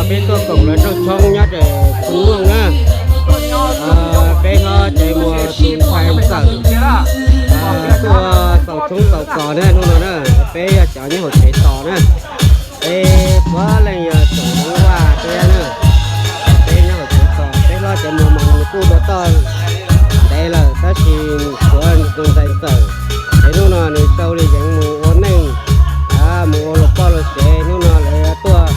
Peb tuaj koom lawv rooj tshoob nyob rau Xeev Muaj na. Peb hlob Caiv Muas tus ntxhais Ntxawm tuaj xaus tshoob xaus kos na hnub no na. Peb yog cov nyob hauv tsev tos na. Peb puav leej yog tsoom Hmoob Vaj thiab na. Peb nyob hauv tsev tos, peb hlob Caiv Muas mas nws kuj dua toj ntev lawm tab sis tshuav tus ntxhais Ntxawm es hnub no nws tau li yeev mus ua neej, mus ua luag poj luag sev. Hnub no lawv tuaj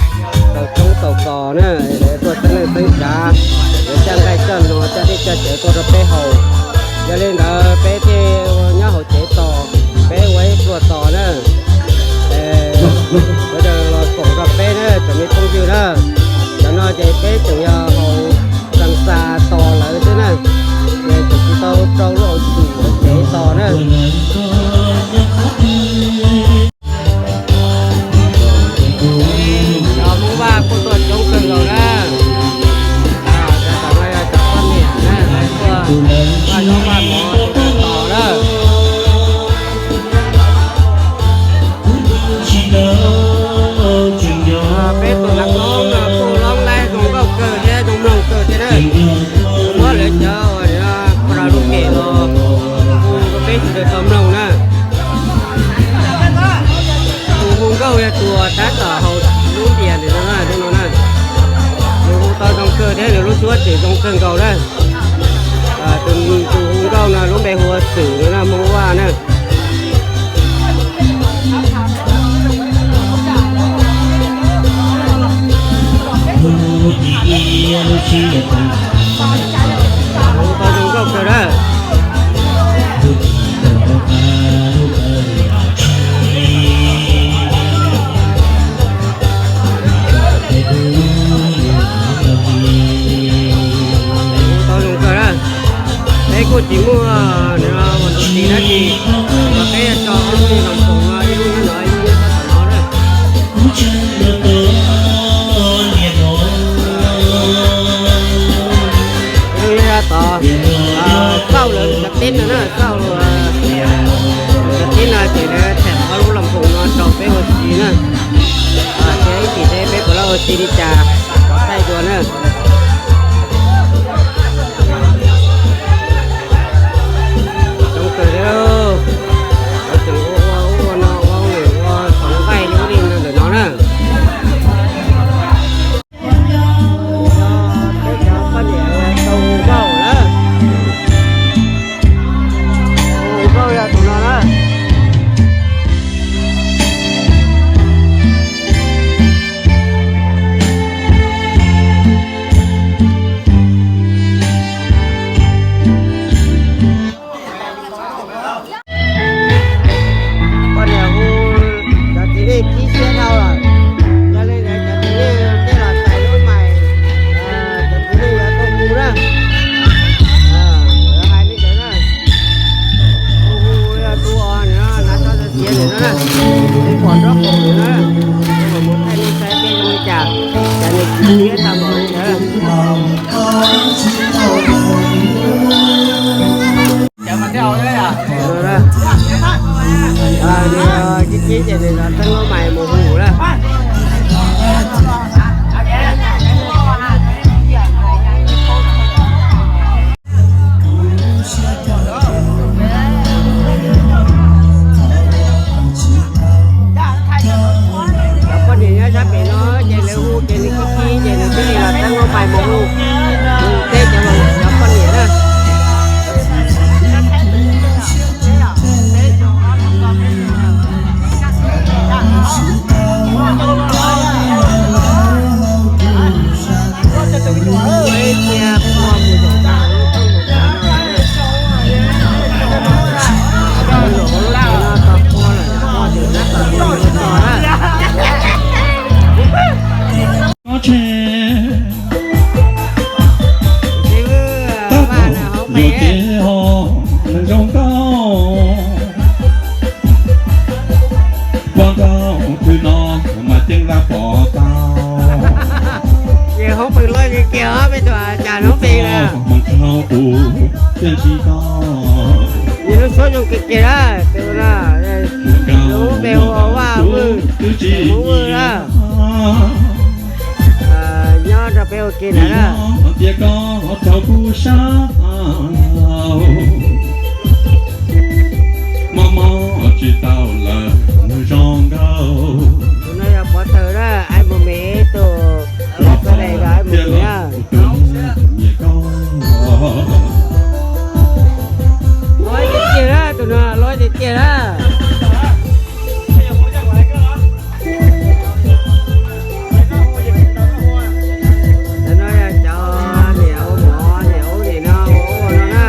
xaus tshoob xaus kos na, lawv tuaj xeeb leej xeeb tsav, yuav coj nqaij coj hno coj dej coj cawv tuaj rau peb haus. Yog li ntawd peb thiaj nyob hauv tsev tos, peb ua ib pluag tos na. Sawv daws los koom rau peb na tsoom me phooj ywg na. Cov no ces peb tseem yog haus xas xas tos lawv xwb na, ces tseem tsis tau rau lub hauv tsum hauv tsev tos na. Cov Hmoob Vaj kuj tuaj coob kawg nkaus na. Cov tom no yog cov poj niam na, tuaj vaj zaub vaj mov tos na. Peb tus nam noob no kuj loob laib zoo nkauj kawg thiab zoo mloog kawg thiab na. Muab lawv cov uas karaoke los hu rau peb sawv daws tau mloog na. Tus hu nkauj yog tus uas tab tom haus lub npias ntawm no na, hnub no na. Nws hu tau zoo kawg thiab nws lub suab tseem zoo kawg nkaus na. Tus hu nkauj no lub npe hu ua Xwm no na, Hmoob Vaj na. Hu tau zoo nkauj kawg na. Hu tau zoo kawg na. Peb kuj tsis muaj ua tus txiv dab tsi, peb tso ob lub loos khoom no, ib lub nyob no ib lub nyob sab tom no na. Ib lub nyob sab tod, xauj lawv cov teb no na, xauj cov teb no ces lawv them ob lub loos khoom no rau peb ua si na. Thiab ib chim thiab peb puas laj ua si li cas los thaij dua na. Coob kawg li, lawv tseem ua ua ub ua no ua lwm ua txhoov nqaij ub li no ntawm no na. Peb cov poj niam tau hu nkauj lawm. Hu nkauj yog tus no na. Poj niam hu cov txiv neej khib siab dhau lawm, yog li ntawd cov txiv neej tej los txais lub mais, cov txiv neej yuav tuaj hu na. Lawv hais li ntawd na. Hu hu yog tus uas nws hnav tso txiav ntawm no na, tus pom nraub qaum ntawm no na, mus thaij nej saib peb zoo li cas, cas nws khib siab tag npaum li ntawd. Nws khib khib ces nws los txeeb lub mais mus hu na. Cov poj niam nyob sab pem no ces lawv hu ces nws khib khib ces nws thiaj li los txeeb lub mais mus hu, mus teb cov, cov poj niam na. Tab tom yus ces ho zoo nkauj, poj nkauj twg no mas ceeb laj pom tau. Ces hoob pes loj kiag kiag peb tus cas hoob pes na. Mas dhau tus thiaj ntsib tau. Nws lub suab zoo kiag kiag na, tus no, lub npe hu ua Vaj Vwj, Hmoob Vwj na. Ua ke na. Tias koj rau kuv sab laug, mob mob tsis tau lawm nws zoo nkauj. Tus no yog pov thawj na, ai mus me tus, los koj dai los ai mus me na. Tus nyiam koj. Loj tiag tiag na, tus no loj tiag tiag na. Cov no yog cov niam ua mov, niam ua nim no ua ua no na.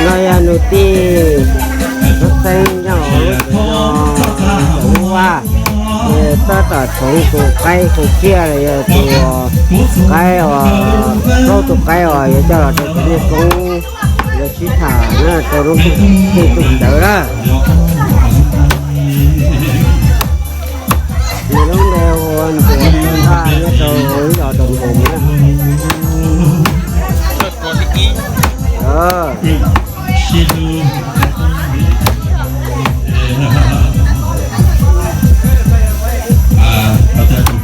No yog nws tij Txoov Xeeb nyob hauv lub tsev no, lub vaj, nws tab tom txhoov tus qaib qus kiag los yog tus qaib uas, plaub tus qaib uas yuav coj los rau tus nyuj koob yuav sib tham na rau lub tej tug cawv na. Nws lub npe hu ua Ntuas Thaj nyob rau lub zos Doo Npus na. Tab tom yuav nqus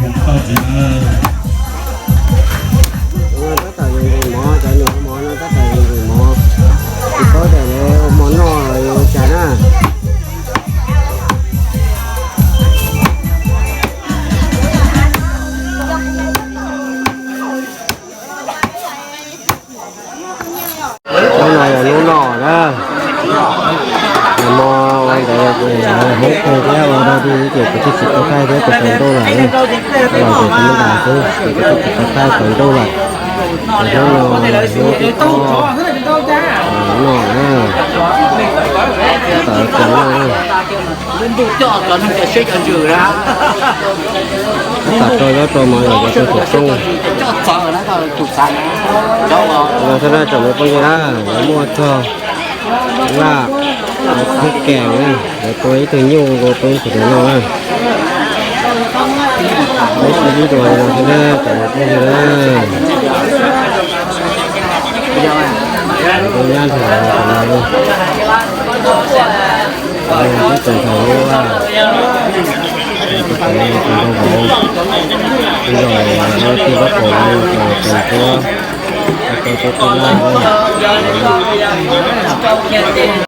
mov, cov niam ua mov no tab tom yuav nqus mov, tsis paub tias lawv ua mov noj los yuav ua cas na. Hnub no yog hnub noj na, mov ua ntawd ces lawv hoob pheej thiab ua dog dig ces kuv twb tsis tau thaij thiab, kuv tsaus ntuj lawm na. Los ces kuv muab ntas xwb ces kuv twb tsis tau thaij, tsaus ntuj lawm. Ces hnub no hnub thib ob noj na, tab tom tseem noj na. Tab tom rau zaub rau mov los cov tug xov tooj. Los xwb na tsoom me phooj ywg na, lawv muaj txog laj, lawv khub kees na, lawv tua ib tug nyuj nkaus peb sawv daws noj na. Peb sib ib dua los xwb na tsoom me phooj ywg na. Lawv tua nyab ntag los. Peb tseem thaum lub, tus tseem tau vauv, tus yog lawv tij pab qaum no tseem tsuab, tau tau tau laj na.